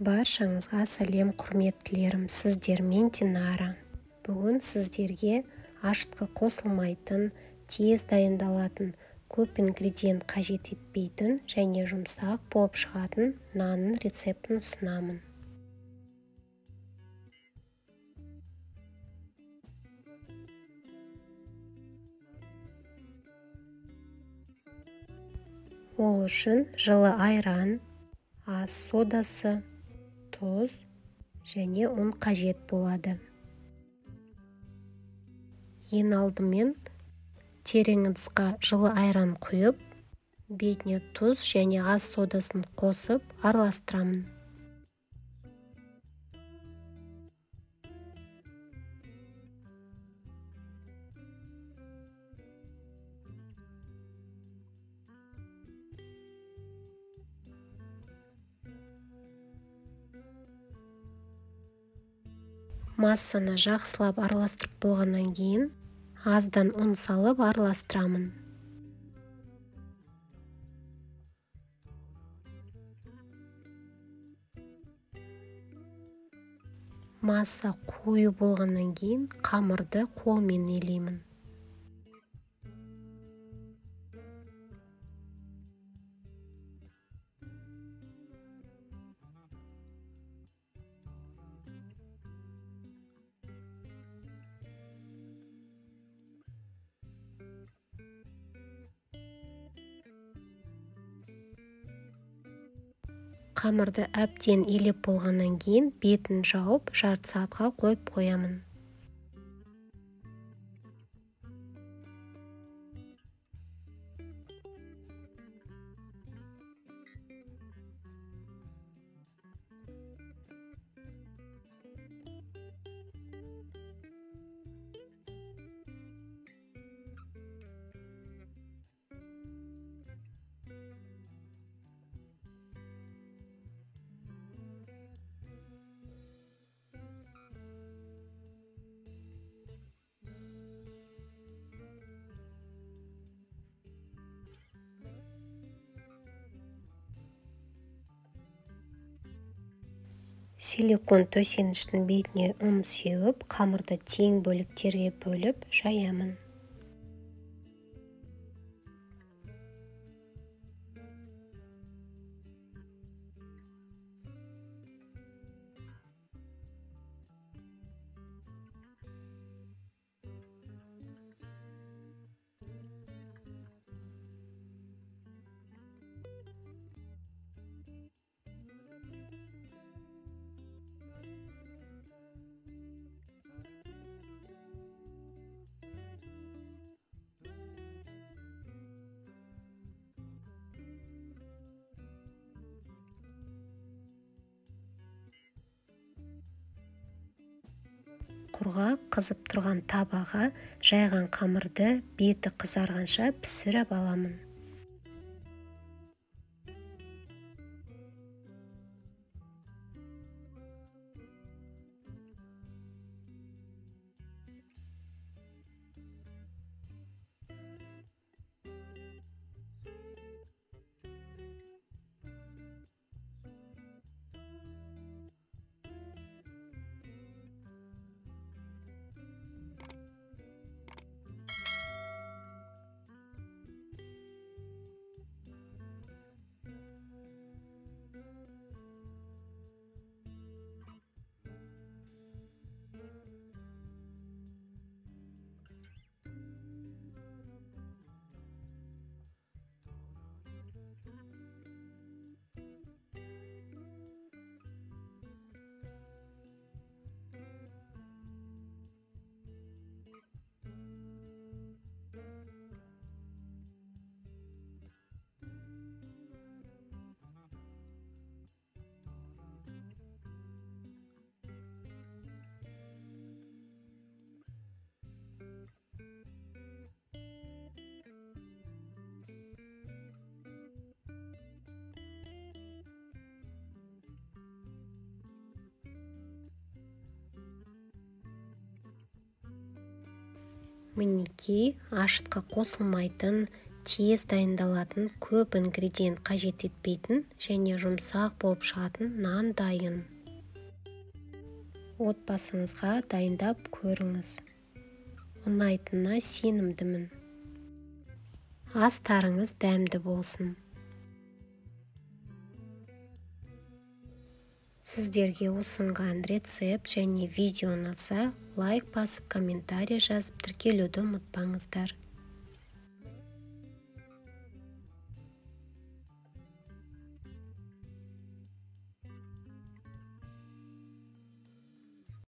Баршаңызға сәлем, құрметтілерім, сіздермен Динара. Бүгін сіздерге ашытқы қосылмайтын, тез дайындалатын, көп ингредиент қажет етпейтін және жұмсақ болып шығатын нанның рецептін ұсынамын. Ол үшін жылы айран, ас содасы, тұз және ұн қажет болады. Ең алдымен терең ыдысқа жылы айран құйып, бетіне тұз және ас содасын қосып араластырамын. Массаны жақсылап араластырып болғаннан кейін аздан ұн салып араластырамын. Масса қою болғаннан кейін қамырды қолмен илеймін. Қамырды әбден илеп болғаннан кейін бетін жауып, жарты сағатқа қойып қоямын. Силикон төсеніштің бетіне ұн сеуіп, қамырды тең бөліктерге бөліп жаямын. Құрғақ қызып тұрған табаға жайған қамырды беті қызарғанша пісіріп аламын. Мінекей, ашытқы қосылмайтын, Тез дайындалатын, көп ингредиент қажет етпейтін және жұмсақ болып шығатын нан дайын. Отбасыңызға дайындап көріңіз. Ұнайтынына сенімдімін. Астарыңыз дәмді болсын. Сіздерге ұсынған рецепт және видео ұнаса, лайк басып, комментарий жазып, тіркелуді ұмытпаңыздар.